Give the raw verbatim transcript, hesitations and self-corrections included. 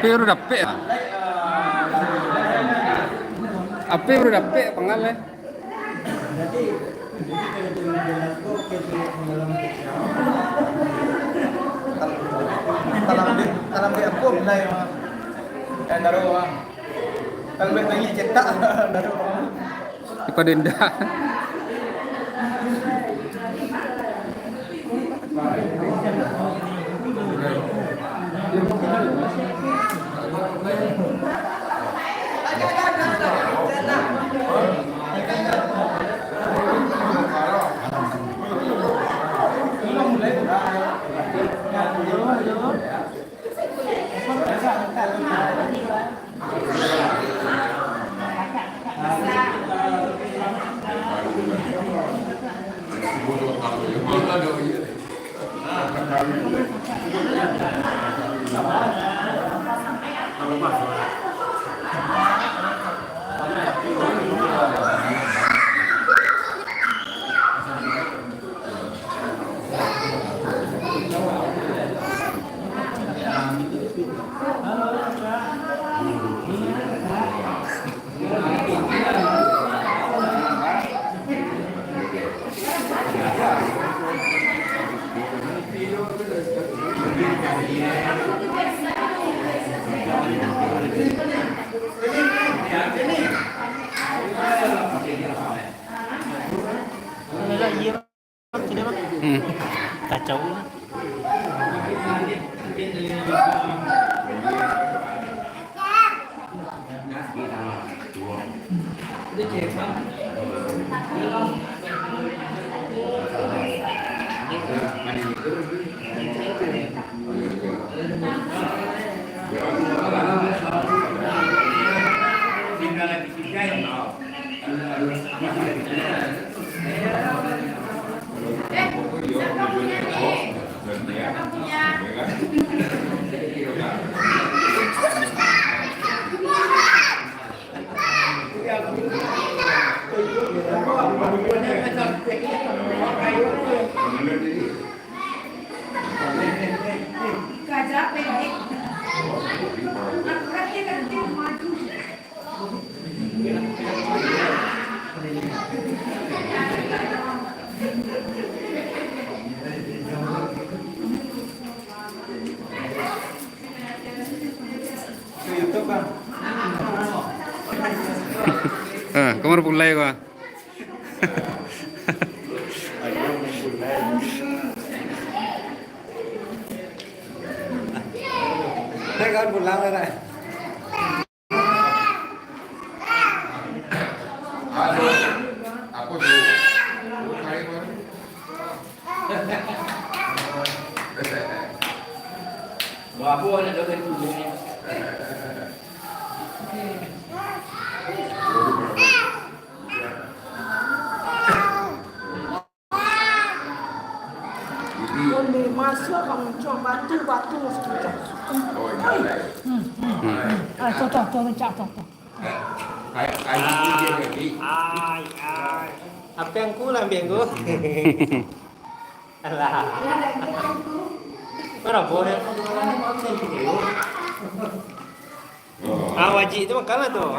Baru dapek, ah. Apo baru dapek panggal, eh? Talambek, talambek apo bilai, Bang? Eh, taruh, Bang. Talambek tangi cetak, taruh, Bang. Daripada indak. Hmm. Kacau. Ah, kamar pulai ko. Hai, kawan pulang lah, Rai. Aduh, apa tu? Bukan itu. Buat apa nak dapat tu? Onde masuak ka muncuang batu, batu masuak muncuang. Hmm, hmm, hmm. Ah, tu, tu, tu, rancak tu, tu. Ai, ai. Apa yang ku lah ambil ku? Alah. Mana boleh? Ah, wajib tu makan lah tu.